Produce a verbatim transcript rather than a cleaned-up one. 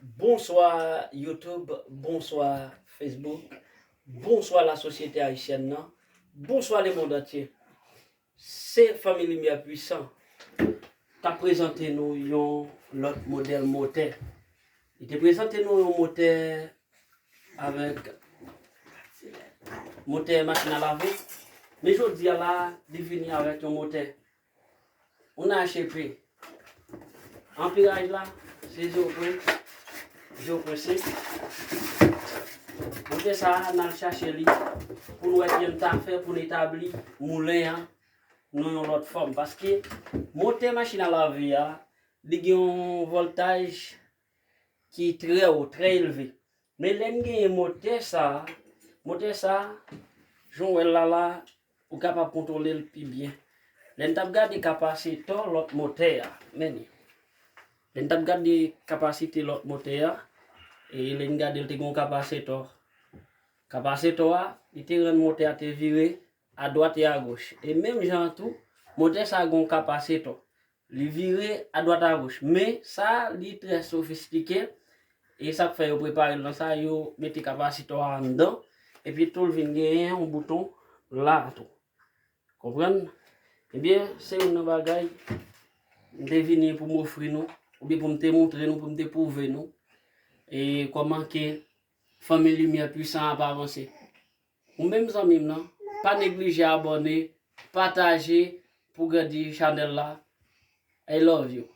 Bonswa YouTube, bonswa Facebook, bonswa la sosyete ayisyèn nan, bonswa lemonn antye. Se Fanmi Limyè Pwisan k ap prezante nou yon lòt modèl motè. Li te prezante nou yon motè avèk motè machin a lave, men jodi a la, li vini avèk yon motè, yon H E P. Anpiraj la, se zewo pwen, zewo pwen senk. Motè sa a, n al chache li pou n wè kijan n ta fè pou n etabli moulen an nan yon lòt fòm. Paske motè machin a lave a, li gen yon vòltaj ki trè wo, trè elve. Men lè n genyen motè sa a, motè sa a, jan w wè l la la, ou kapab kontwole l pi byen. Lè n t ap gade kapasitò lòt motè a, men li. Lè n t ap gade kapasite lòt motè a, e lè n gade l te gen yon kapasitò. Kapasitò a, li te rann motè a te vire adwat e agoch. E menm jan an tou, motè sa a gen yon kapasitò. Li vire adwat agoch. Men sa, li trè sofistike. E sa k fè yo prepare l nan sa, yo mete kapasitò a anndan. Epi tou l vin genyen yon bouton la tou. Konprann? Ebyen, se youn nan bagay m te vini pou m ofri nou, oubyen pou m te montre nou, pou m te pwouve nou, e kòman ke Fanmi Limyè Pwisan ap avanse. Ou menm zanmi m nan, pa neglije abòne, pataje pou grandi chanèl la. I love you.